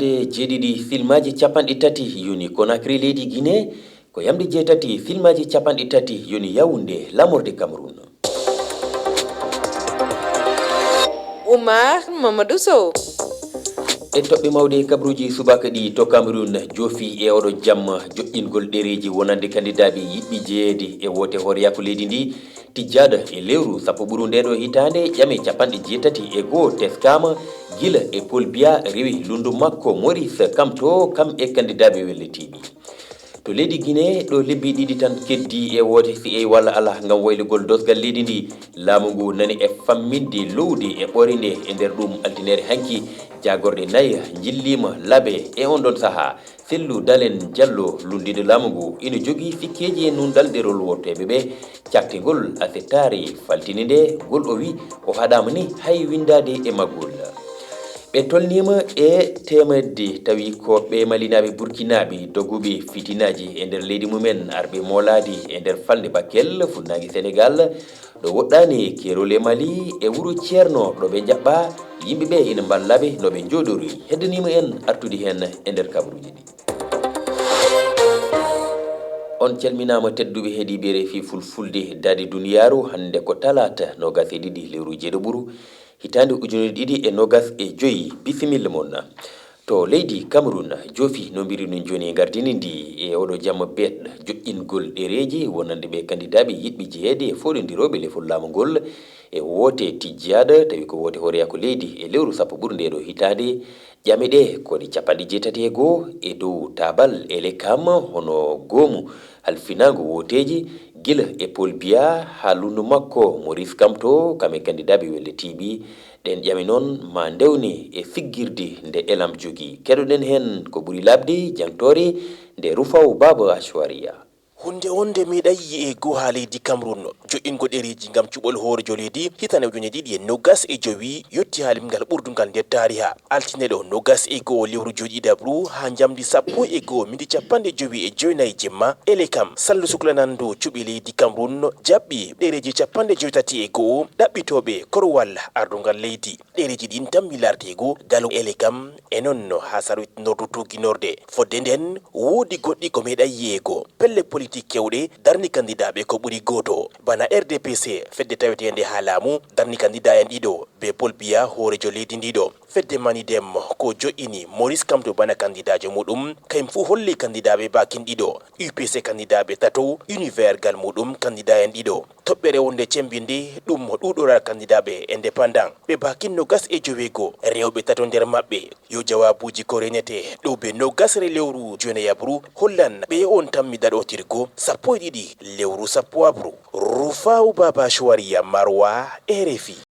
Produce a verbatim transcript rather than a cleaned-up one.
E jeeɗiɗi filmaaji capanɗe tati yoni Conakry leydi Guinée, ko yamde jeetati filmaaji capanɗe tati yoni Yaoundé lamorde Cameroun. Oumar Mamadou Sow. E toɓɓe mawɗe kabruuji subaka ɗi to Cameroun joofi e oɗo jamma joƴƴingol ɗereeji wonande kandidaaɓe yiɗɓe jeyeede e woote hooreyaaku leydi ndi, tijjaaɗo e lewru sappo ɓuru nde ɗo hitaande, ƴame capanɗe jeetati e goo teskaama gila e Paul Biya rewi lunndu makko Maurice Kamto kam e kandidaaɓe wellitiiɓe. To leydi Guinée, ɗo lebbi ɗiɗi tan keddi e woote si ewi walla alaa ngam waylugol dosgal leydi ndi, laamu ngu nani e famminde lowdi e ɓoore nde. E nder ɗum, altinere hanki, jaagorɗe nayi njilliima laabe. E on ɗon sahaa, Sellu Dalen Jallo, lunndiiɗo laamu ngu, ina jogii sikkeeji e nunɗal ɗerol wooteeɓe ɓe, caktingol asettaari faltini nde, ngol o wi o haɗaama ni hay winndaade e maggol. Ɓe tolniima e teemedde, tawi ko ɓe Malinaaɓe Burkinaaɓe doguɓe fitinaaji e nder leydi mumen, arɓe moolaade e nder falnde Bakel, funnaange Senegaal, ɗo woɗɗaani keerol e Mali, e wuro Ceerno, ɗo ɓe njaɓɓaa. Yimɓe ɓe ina mballaa ɓe no ɓe njooɗori. Heddaniima en artude heen e nder kabaruuji ɗi. On calminaama, tedduɓe heɗiiɓe R F I Fulfulde, daade duniyaaru hannde ko talaata noogaas e ɗiɗi lewru jeeɗiɓuru, hitaande ujunere ɗiɗi e noogaas e joy. Bisimilla mon. To leydi Cameroun, joofi no mbiri ɗum jooni e gardini ndi e oɗo jamma beeɗ joƴƴingol ɗereeji wonande ɓe kandidaaɓe yiɗɓe jeyeede e fooɗondirooɓe lefol laamu ngol e woote tijjaaɗo, tawi ko woote hooreyaaku leydi e lewru sappo ɓuru nde ɗo hitaande. Ƴame ɗe ko ɗe capanɗe jeetati e goo e dow taabal Elekam, hono goomu halfinaango wooteeji, gila e Paul Biya haa lunndu makko Maurice Kamto, kam e kandidaaɓe wellitiiɓe. Ɗeen ƴame noon ma ndewne e siggirde nde Elam jogii. Keɗoɗen heen ko ɓuri laaɓde jangtoore nde Rufaw Baaba Ashwariya. Huunde wonde meeɗaa yi'e goo haa leydi Cameroun, joƴƴingol ɗereeji ngam cuɓol hooreejo leydi hitaande ujine ɗiɗi e noogaas e jowi yotti haa limgal ɓurdungal nder taariha. Altine ɗo noogaas e goo lewru joy ɗiɗaɓru haa njamndi sappo e goo minti capanɗe jowi e joynayi jemma, Elekam, sallu suklanandu cuɓi leydi Cameroun, jaɓɓi ɗereeji capanɗe joytati e goo ɗaɓɓitooɓe korowal ardungal leydi. Ɗereeji ɗin tammi lardeego galu Elekam e noon haa sarwitinordu tuuginorde. Fodde nden, woodi goɗɗi ko meeɗaa yi'eego. Pelle politik kewɗe darni kandidaaɓe ko ɓuri gooto. Bana R D P C, fedde taweteende haa laamu, darni kandidaa en ɗiɗo, be Paul Biya, hooreejo leydi ndi ɗo. Fedde Manidem ko jo'ini Maurice Kamto bana kandidaajo muɗum, kayum fuu holli kandidaaɓe baakin ɗiɗo. U P C kandidaaɓe tato, Univers gal muɗum kandidaa en ɗiɗo. Toɓɓere wonde cemmbinde ɗum ɗuuɗoral kandidaaɓe indépendant. Ɓe baakin noogas e joweego, rewɓe tato nder maɓɓe. Yo jawaabuuji ko renete ɗo be noogasre lewru joynayaɓru hollan ɓe on tammi daɗootirgo sappo e ɗiɗi lewru sappo aɓru. Rufaw Baba Shuwariya Marwa, R F I.